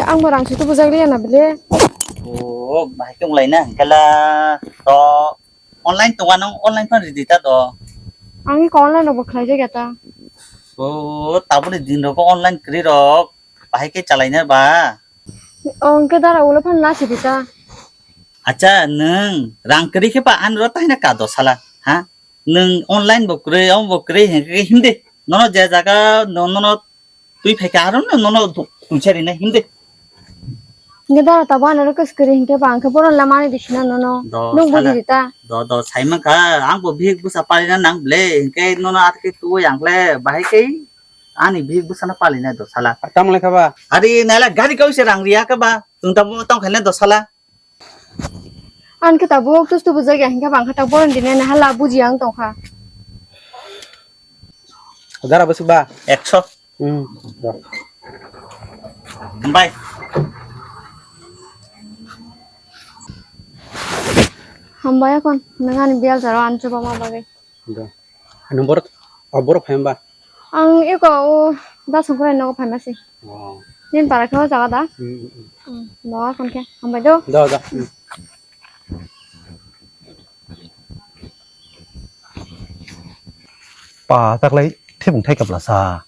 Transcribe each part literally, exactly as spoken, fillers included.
Ang bo rang sui tubujak liya na bile. O, bahai tong lai na, hingkhe la to online tonga nang online phan ridi ta do. Ang iko online rok bo khlai jak ya ta. O, taboni din rok online kwrwi rok, bahai khe chalai na ba. O, hingkhe dara ulo phan la sidi ta. Acha, nwng rang kwrwi khe ba ani ro tahina ka do sala, ha? Nwng online bo kwrwi, omo bo kwrwi hingkhe himde. Nono je jaga no-, nono twi phaikha aro no-, nono twi sari na himde. Hingkhe dara tabo ani ro kwrwi hingkhe ba hingkhe boron lamani disina nono. Do, nwng sala. Buji di ta. Do, do, sai mankha, ang bo bihik bwsa palina nang ble, hingkhe nono atwkhe tuwi ang le, bahai khe ani bihik bwsano palina do sala. Ar tamo lekha ba? Ari naila gari kau se rang riya khe ba, chwng tamo tong khaina do sala. Ang khe tabuk tustu bujak ya, hingkhe bang khe ta boron dinai na hala buji ang tong kha. Dara bwswk ba? Ekso. Hmm. Hambai. Hambai akon, nwng ani biyal jaro ang chuba ma bagwi. Da. Ano borok, o borok phai hwnba? Ang eko o da songkrai nogo phaima se. Oh. Nini para khe o jaga da? Hmm, hmm, hmm. Hmm, nogo phone khe. Hambai do. Da, da. Hmm. Pa taklai thibung thai kapla sa.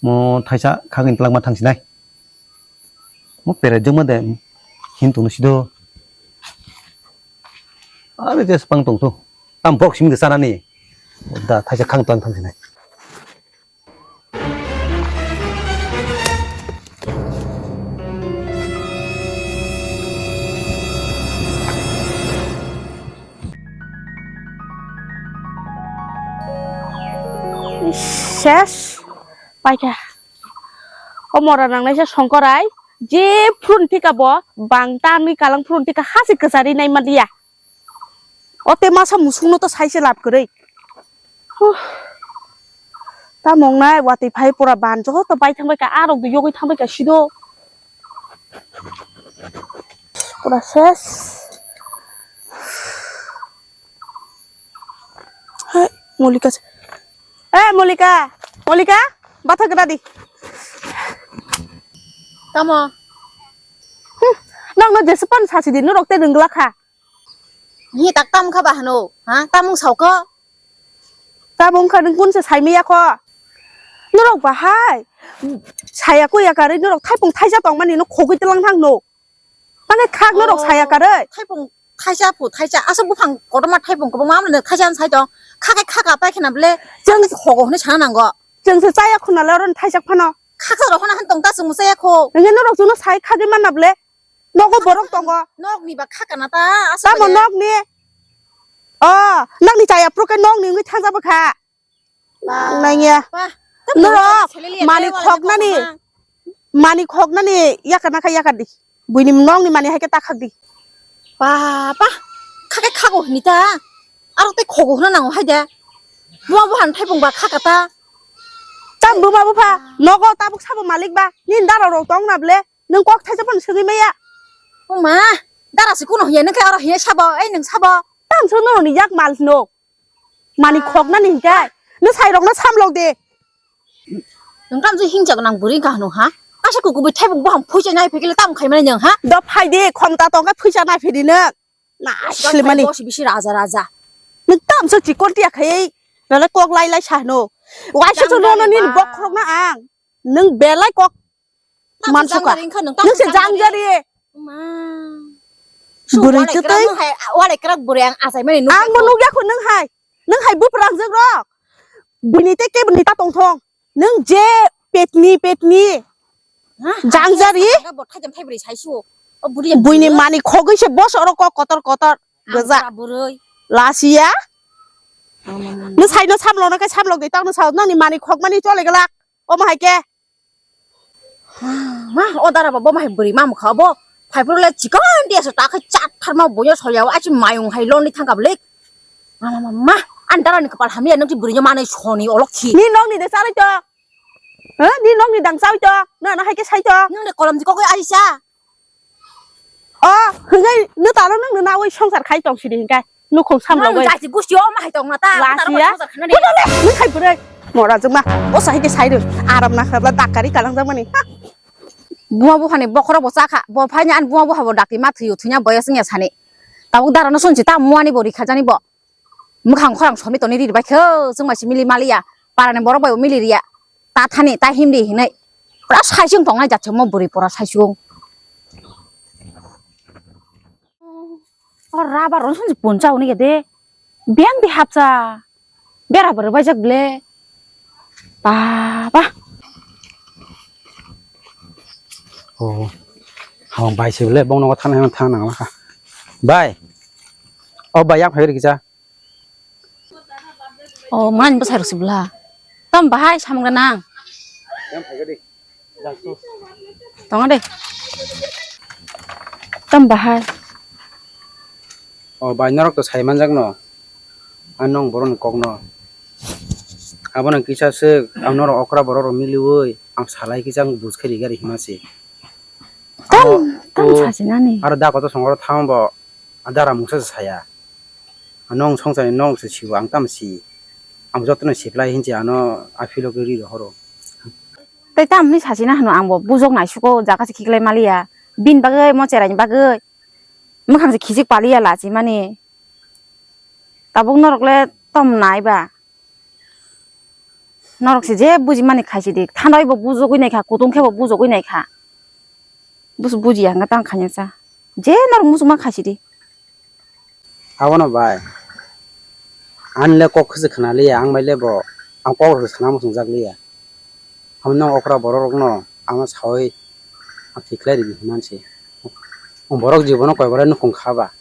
Mo thaisa khagin tlangma thangsinai. Mo pere jongma de hin tongno sido. Are je spang tong tu. Tam bok simi de sanani. Da thaisa khang tlang thang sinai. Ses. Paikha. O mora nangnaisa songkorai, je phurun thika bo, bang tanwi kalang phurun thika hasi kwchari nai manliya. O te masa musungno to saise lab kwrwi. Huh. Tamo wngnai watwi phai pura ban joto bai thangbai ka, arok do yogwi thangbai ka sido. Pura ses. Hai, Molika se. Eh, Molika! Molika! Bathak radi. Tamo? Hmm, nang no jesa pan sasi di, norok te rwngla kha. Ni tak tam kha ba hano? Ha? Tamung sao kho? Tamung kha nung kun se sai miya kho? Norok bahai. Saya ko ya kare norok thaipung thaisa tong mani no khogwi telang thang no. Mane khak norok saya karwi. Thaipung thaisa pu thaisa, aswk buphang kotorma thaipung kwbangma, amrwino thaisa sai tong. Khakai khaka pai khena bwle. Chwng khogo hwnwi sana nango. Chwng se chaya khuna le oro thaisa phano. Khaksa rok hwnna han tong ta chwng chaya kho. Nge norok chwngno sai khagwi manna bwle. Nogo borok tongo. Nokni ba khaka na ta aswk. Tamo nokni? O, nokni chaya phuru khe nokni wngwi thangsa bwkha. Nangya. Norok mani khoknani, mani khoknani yakar nakha yakar di. Buini nokni mani hai khe ta khak di. Ba, ba, kha khe khago hini ta. Aro tei khogo hwnna nango hai de. Buma buhan thaipung ba kha ka ta. Tam buma bupha, nogo tabuk sabo malik ba. Nini dara rok tong na ble. Nwng kok thaisa phano swgwi maya. O ma, dara se kuno hiya, nwng khe aro hiya sabo, ei nwng sabo. Tam se norokni yak mal no. Mani khoknani hinkhe. Nwng sairokno samlok de. Nwng tamo se hingchak nang bwrwi wngkha hwnwi ha? Kaisa kukubai thaibuk boham phuisa nai phikile tamo khaimani nwng ha? Do phai de, khomta tongkhe phuisa nai phidi nwng. Na slimani. Bosi bisi raja raja. Nwng tamo se chikon tiya khai. Nana kok lai lai sa hwnwi. Waisa se nono nini bokhorokno ang. Nwng belai kok mansuka. Nwng se jangjari. Ma. Bwrwi tei. Walai krak bwrwi ang achai mani nukha. Ang bo nukya kho nwng hai. Nwng hai buprangjak rok. Bini tei kebini ta tongthong. Nwng je petni petni. Jangjari. Bo thaijam thaibrwi saisu. O bwrwi. Buini mani khogwi se bos oro kok kotor kotor. Gajak. Bwrwi. Lasiya. Nwng saino samlokno khe samlok de, takno sao nangni mani khokmani chole glak. Omo hai khe. Ma, o dara ba bo ma hai bwrwi ma mukha bo. Phai phuru le chikon dia se ta khai chat thar ma boyo soya o achi mayung hai loni thangka blik. Ma, ma, ma, ma. Ani dara ni kapal hamya nang ti bwrwi manai soni olok thi. Ni nokni de salai to. Ha? Ni nokni dang salai to. Na, na hai khe sai to. Nang de kolom di kokoi aisa. O, hwngai nw taro nwng nw nawi songsar khai tong sidi hinkai. Nukhung samlogwi. Nang jati gusti o ma hai tong na ta. Lasiya. Nw khai bwrwi. Mora jwkma. O sahi ke sai rw. Aram na khabla dakari kalang jagmani. Ha. Buma buphani bokhorok bo chakha, bo phaina ani buma bupha bo dakti ma thwiyo, thwina boyes wngya sani. Tabuk dara no sunsi ta muani bo rikha jani bo. Mwkhang khorang somi toni ri bai khe, chwng bai si mili maliya. Parani borok bai bo mili riya. Ta thani, ta himdi hinwi. Pura saisung tongnai jat se mo bwrwi pura saisung. O rubber rok song puncha hwnwi khe de. Biyang de hapsa. Bera bo rwbaijak ble. Ba, ba. Oh. Habang bai se ble bong nogo thana thana nang lakha. Bai. O bai yak phai rikja. O mani bwsai rok se bwla. Tam bahai samung nang. Tongo de. Tam bahai. O bai norok to sai manjak no. Ang nong borok ni kok no. Abo no kisa se ang norok okra borok rok miliwi ang salai kisa ang bus khe rigari hima se. Tam, tam sasinani. Aro da koto songoro thang bo dara mungsa se saya. Nong songchani nong se sibo ang tam si. Ang jotono siplai hinsi ano aphilo khe ri rohoro. Tei tamni sachina hwno ang bo bujok naisugo jaga se khiklai maliya. Bini bagwi mo cheraini bagwi. Mwkhang se khichik paliya lachimani. Tabuk norok le tom nai ba. Norok se je bujimani khaisidi. Thandai bo bujogwi naikha, kutung khe bo bujogwi naikha. Bus bujiya hwnka tang khanya cha. Je norok muchungma khaisidi. Abono bai. Ani le kok se khna liya, ang bai le bo, ang kok rok se khna muchungjak liya. Amo nang okra borok rokno amo sawi ang thik khlai ridi hinansi. Ang borok jibono koi borai nukhung kha ba.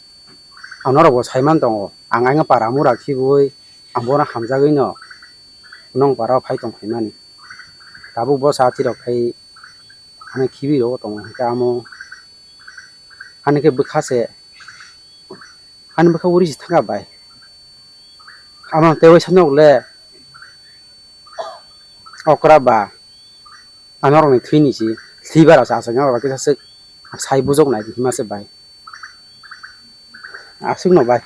Ang norok bo saiman tongo. Ang aino para mura khibiui ang bono hamjagwi no nong para o phai tong phaimani. Tabuk bo sa tirok khai ani khibi rogo tongo hwnkhe amo ani khe bwkha se ani bwkha uri se thangkha bai. Amo tei waisa nok le okra ba. Ang norokni thwini si thwibar asa aswk norok kisa swk sai bujok nai hima se bai. Aswk no bai.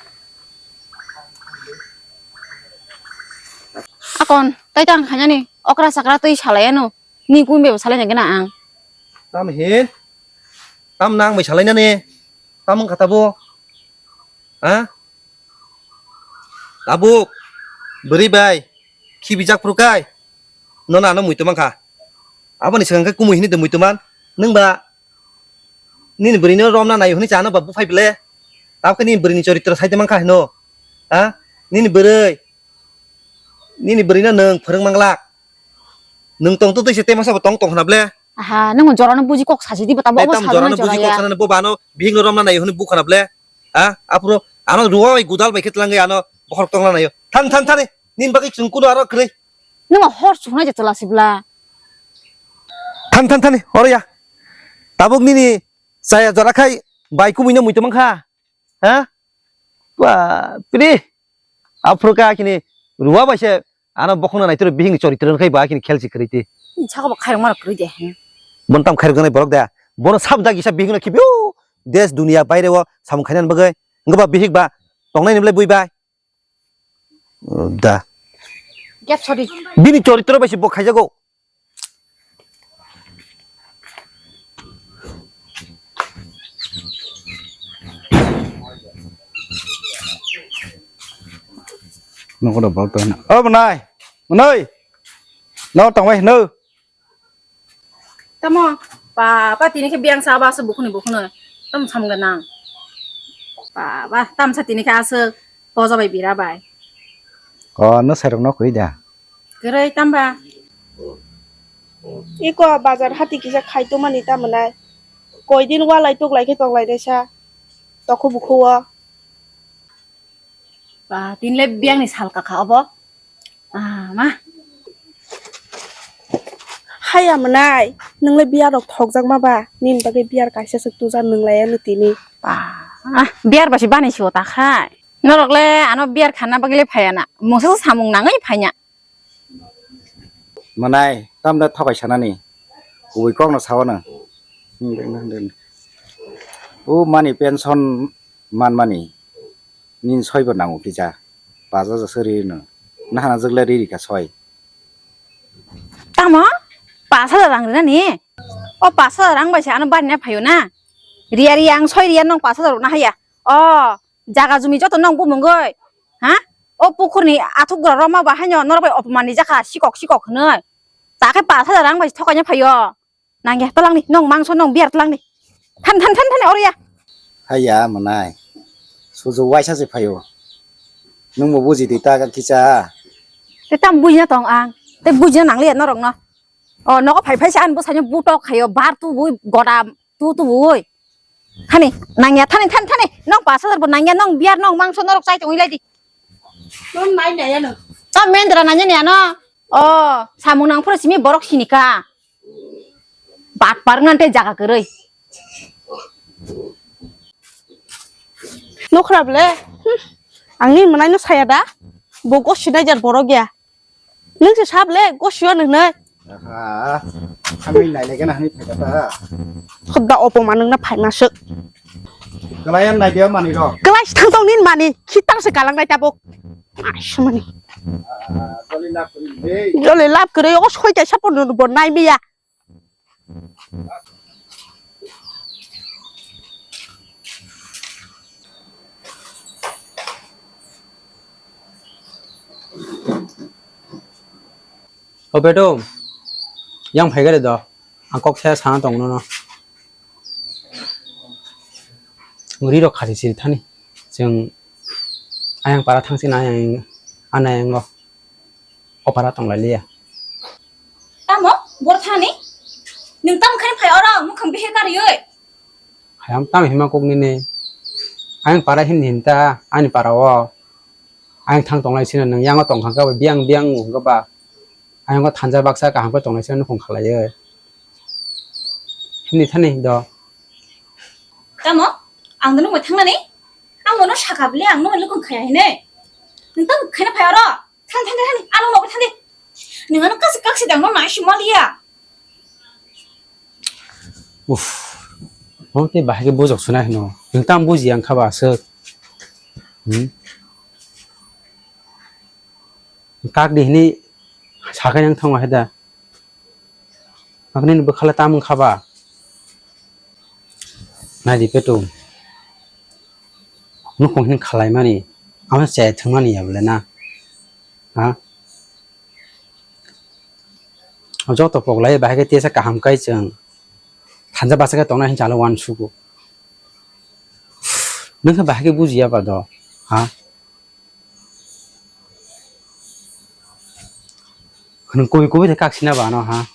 Akon, tai tang khainani okra chakra twi salai ano. Ni kun bebo salai nai gana ang. Tam hin? Tam nang bai salai nani? Tam wng kha tabo? Ha? Tabuk, bwrwi bai, khibijak phuru kai, nono ano muitu mankha. Aboni swkang khe kumui hinui de muitu man, nwng ba nini bwrwino romna naio hinui cha ano ba buphai ble. Tabukhe nini bwrwini choritro saide mankha hino. Ha? Nini bwrwi, nini bwrwino nwng phwrwng manglak. Nwng tong twi se tei masa bo tong tong khna ble. Aha, nwng jorano buji kok sasi di ba tamo. Tei bo tam jorano buji kok sanani bo bano bihikno romna naio hinui bukhana ble. Ha? Aphuru ano ruwa bai gudal bai khe twlangwi ano bokhorok tongna naio. Than, than, thani. Nini bagwi chwng kuno aro kwrwi. Nwng hor chuknai je chwla sibla. Than, than, thani. Oro ya. Tabuk nini chaya jora khai bai kumui no muitu mankha. Ha? Ba, pri. Aphuru kha kini ruwa bai se ano bokhokno naitoro bihikni choritro khai ba kini khelsi kwrwi ti. Saka bo khairok mano kwrwi de. Bon tam khairok janai borok da. Bono sab dagi sa bihikno khibiu. Des dunia baire o samung khainani bagwi. Wngkha ba bihik ba tongnai ni bwlai bui bai. Da. Gap sori. Bini choritro bai se bo khaijago. Nogo da bal tong. O bwnai. Bwnai. No tong bai no. Tamo, pa, pa, tini khe biyang sa ba aswk bukhuni bukhuni. Tamo samung nang. Pa, pa, tamsa tini khe aswk poja bai bira bai. O, no sairok no kwrwi da? Kwrwi tamba. Iko bazar hati kisa khai tongmani tamo nai. Koi din walai toklai khe toklai naisa. Tokho bukhuo. Ba, tinle biyang ni sal kakha obo. Ah, ma. Haya mwnai, nwngle biyar rok thokjak ma ba? Nini bagwi biyar kaisa swk tuja nwnglai ano tini. Ba, ah, biyar ba si bani si o ta khai. Norok le ano biyar khanna bagwi le phaiya na. Mungsa samung nangwi phaiya. Mwnai, tamda thokai sanani? Kubui kokno sao nwng. Hmm, deng, deng, deng. O mani pension manmani nini soibo nango kisa. Pash hajar se ri rwno. Nahana jwkle ri rikha soi. Tamo? Pash hajar rang rinani? O pash hajar rang bai se ano bari na phaio na. Riya riya ang soi riya nong pash hajar rok na haya. O jaga jumi joto nong bumungoi. Ha? O pukhurni athuk gura roma ba haino norok bai opomani jakha sikok sikok hwnwi. Ta khe pash hajar rang bai se thokaina phaio. Nangya, twlangni, nong mangso, nong biyar twlangni. Than, than, than, than, oro ya. Haiya, mwnai. Suju waisa se phaio. Nwng bo buji di ta kisa. Te tam bujina tong ang. Te bujina nangliya norok no. O, nogo phai phai se an bwsai no butok khaio, bar tubui, goda tu tubui. Thani, nangya, thani, thani, thani. Nong pash hajar bo nangya, nong biyar, nong mangso, norok chai tongwi lai di. Nong nai nai ano. Ta mendra nanya ni ano. O, samung nang phuru simi borok sini ka. Bat par ngan te jaga kwrwi. Nokra ble. Hmm. Angni mwnai no saya da. Bo gosi nai jar borok ya. Nung se sab le gosi o nung nai. Aha. Kami nai le gana hani phai ta. Khodda opo manung na phai masuk. Kalayan nai dia mani ro. Kelai thang tong nin mani. Khitang se kalang nai tabuk. Ai, sumani. Ah, joli lap kuri de. Joli lap kuri, o soi kaisa pono bo nai miya. O Betum, yang phai gari do. Ang kok saya sana tong nono. Ri rok khasi siri thani. Chwng ayang para thang sini ayang, anayang o. O para tong lai liya. Tamo? Bor thani? Nung tamo khani phai oro mukhang bihe karioi? Hayam tamo hima kok nini. Ayang para hin hin ta, ani para o. Ayang thang tong lai sini nung yang o tong khang ka ba, biang biang ung ka ba. Ayang o thanja baksa kaham khe tong lai sini nukhung khalai o. Himni thani do. Tamo? Ang dono mo thangnani? Ang mono saka bile ang no lukung khaya hine. Nung tamo khani phai oro? Thang, thang, thang, thang, ano nogo thang di. Nung ano kasi, kasi dang no nai si maliya. Uff. Mo te bahai ke bujok suna hino. Nung tam buji ang khaba aswk. Hmm. Kak di hini sakai nang thang wahai da. Ang nini bwkhala tam wngkha ba? Naidi petu. Nukhung hin khalaimani. Amo chaya thwngmani ya bole na? Ha? O joto poglai bahai khe tesa kaham kai chwng. Thanja basa khe tongnai hin chalo uansugo. Nwng khe bahai khe bujiya ba do? Ha? Nwng kubui kubui de kaksina ba ano ha.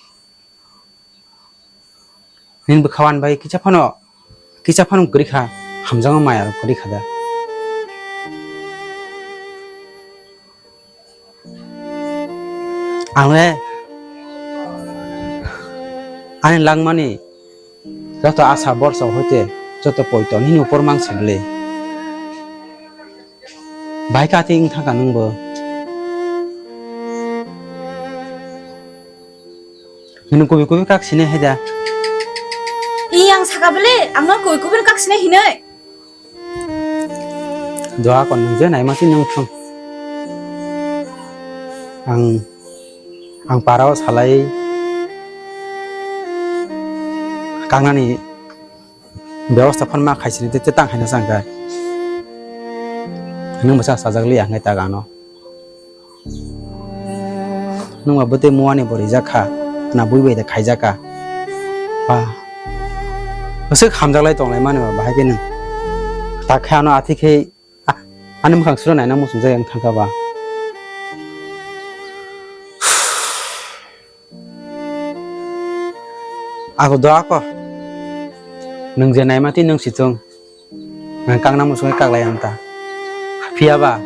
Nini bwkha wan bai kisa phano, kisa phano kwrwi kha, hamjakma maya rok kwrwi kha da. Ang le ani langmani joto asa borsa hoite joto poito nini upor mang se bwle. Bai kati wng thangkha nwngbo. Nini kubui kubui kak sini hai da. I ang saka bele, ang no kubui kubui kak sini hinoi. Doa kon nung je naima si nung thung. Ang, ang parao salai kangnani Bebosta phan ma khaisini tei tang haino chang kha. Nwng bwsa sajak liya wngnai tak ano. Nwng ba bwtwi muani bo rijak kha, na bui bai da khaijak kha. Ba. Bwswk hamjak lai tong lai mani ba bahai khe nwng. Tak khe ano athi khe Ah, ani mwkhang suro naina muchungjak yang thangkha ba. Ako do ako. Nwng je naima twi nwng sichung. Nwng kangna muchungwi kaklai ang ta. Phiya ba,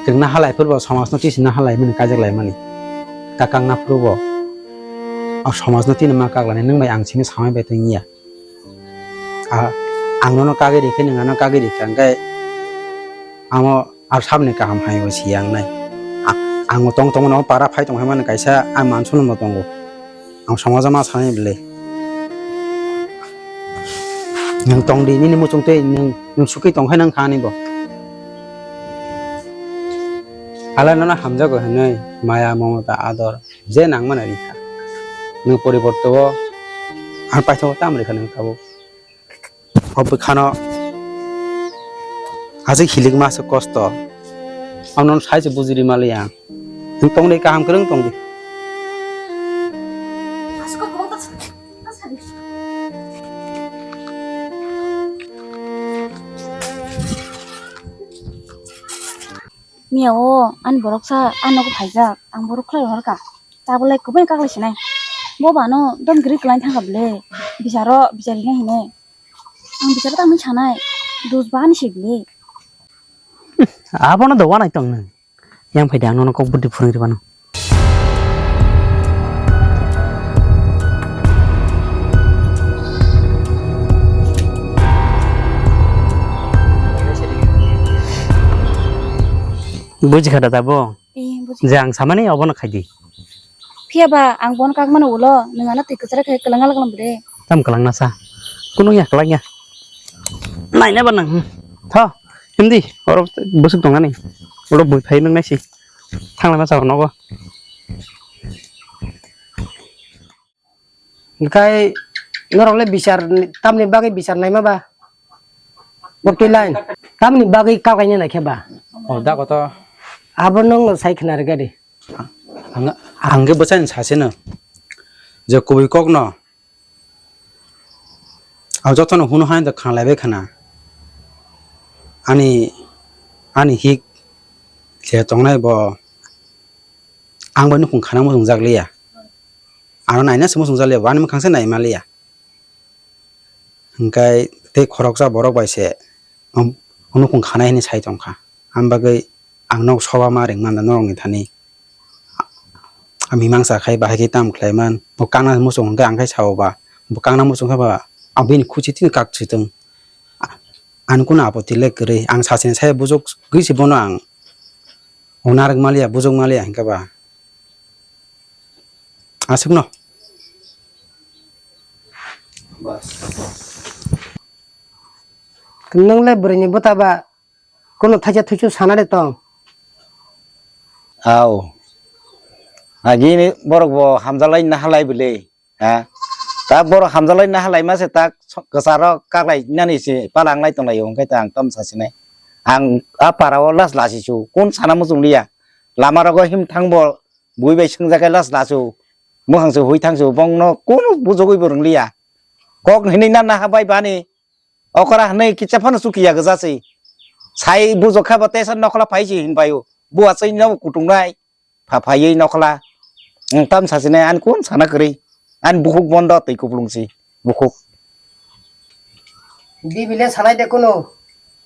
chwngna halai phurbo somajno tisina halai mani kaijaklai mani. Ka kangna phurbo. O somajno tini ma kaklai nwng bai ang sini samai bai tong ya. Ah, ang nono kagwi rikhe, nwng ano kagwi rikha, hwnkhe amo aro saboni kaham hai bo siya wngnai. Ah, ang bo tong tongmano para phai tong hai mani kaisa, ang mansulo bo tongo. Ang somajo ma sanai bwle. Nwng tong di, nini muchung twi nwng, nwng sukhi tong hai nang kha ani bo. Hala nono hamjago hinwi maya, momota, ador je nangmani rikha. Nwng poriborto o Ang paithago tam rikha nang tabuk. O bwkhano aswk hilik ma aswk kosto. Ang nono sai se bujiri maliya. Nwng tongdi kaham kwrwng tongdi. Miya o ani borok sa ani nogo phaijak, ang borok khlai rohor kha. Tabulai kubui kaklai sinai. Bo bano dom giri kwlai thangkha bwle. Bicharo bichari nai hinai. Ang bicharo tangwi sanai. Dos ba ani se bwle. Abono do wanai tong nang. Yang phai de ang nono kok bwdwi phwrwngri bano. Buji kha da bo? Eh, buji. Je ang samani obono khai di. Phiya ba ang bono kak mano ulo, nwng ano twi kwchara khe kwlwng alak lam bre. Tam kwlwng na sa. Kunu ya kwlwng ya. Nai na ba nang. Tho, hindi, oro busuk tong ani. Ulo bui phai nang nai si. Thang lama sa nogo. Hwnkhe norok le bichar tamni bagwi bichar naima ba? Bo twi line tamni bagwi kagaina naikhe ba? O da koto. Abo nwng sai khna rwgadi. Ang, ang khe bwsani saseno je kubui kokno ang jotono hunu hai da khanglaibai khna. Ani, ani hik je tongnai bo ang bai nukhung khana muchungjak liya. Ano naina se muchungjak liya, bo ani mwkhang se naima liya. Hwnkhe tei khoroksa borok bai se, um, nukhung khanai hinwi sai tongkha. Ang bagwi ang nok soba ma ring manda norokni thani. Ang mimang sa khai bahai khe tamo khlai man. Bo kangna muchung hwnkhe ang khai sao ba. Bo kangna muchung khe ba ang bini khuchi tini kak sitwng. Ani kunu apoti le kwrwi. Ang sachini sai bujok gwi se bono ang. Unarik maliya, bujok maliya hwnkhe ba. Aswkno. Nwng le bwrwini bwta ba kunu thaisa thuisu sana de tong. Au. Agini borok bo hamjalai nahalai bwle. Ha? Ta borok hamjalai nahalai ma se ta kwcharo kaklai nani se palanglai tonglaio hwnkhe ta ang tamo sasinai. Ang a para o las lasi su kun sana muchung liya. Lama rogo him thangbo bui bai swngjak khe las lasu. Mukhang se hui thangsu bongno kunu bujogwi bo rwngliya. Kok hinwi na naha bai bani okora hinwi kicha phano chukiya gwja se. Sai bujok kha bo tesa nokhla phai se hinbaio. Buwa chai no kutungnai. Pha phaiwi nokhla. Ang tam sasinai ani kun sana kwrwi. Ani bukhuk bondo twi kuplung si. Bukhuk. Bibile sanai de kunu.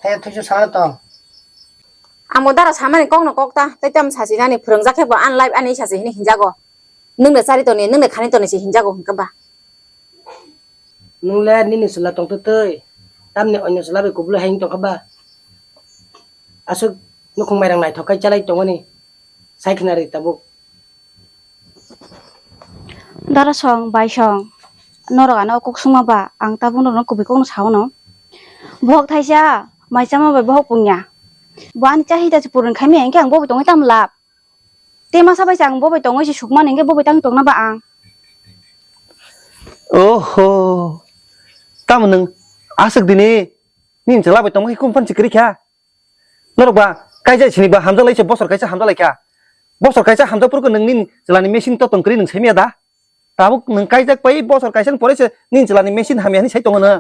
Thaya thuisu sana tong. Amo dara samani kokno kokta. Tei tam sasinani phwrwngjak khe bo ani life ani sasi hini hinjago. Nwngno chari toni, nwngno khani toni se hinjago hwnkhe ba. Nwng le nini chwla tongtwtwi, tamni onyo chwla bai kubulwi hai wng tongkha ba? Aswk nukhung mairang naithok khai chalai tongmani sai khna ri tabuk. Dara song, bai song, norok ano o kok sungma ba, ang tabuk norokno kubui kokno sao no. Bohok thaisa, mai chama bai bohok pungya. Bo ani chahida se puron khaimya, hinkhe ang bo bai tongwi tamo lab? Tei masa bai se ang bo bai tongwi se sukmani, hinkhe bo bai tang tongna ba ang? Oho. Tamo nwng aswk dini nini chwla bai tongma khe kum phan se kwrwi kha? Norok ba kaijak sini ba hamjak lai se bosor kaisa hamjak lai kha. Bosor kaisa hamjak phuru khe nwng nini chwlani machine to tong kwrwi nwng saimya da? Tabuk nwng kaijak pai bosor kaisa ni pore se nini chwlani machine hamya hinwi sai tongo no.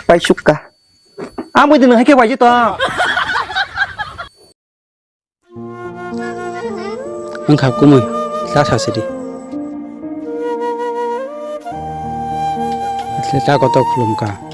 Pai sukka. Ang bai di nwng hai khe bai je tong. Wngkha kumui, ta sasi di. Asle ta kotor khulumkha.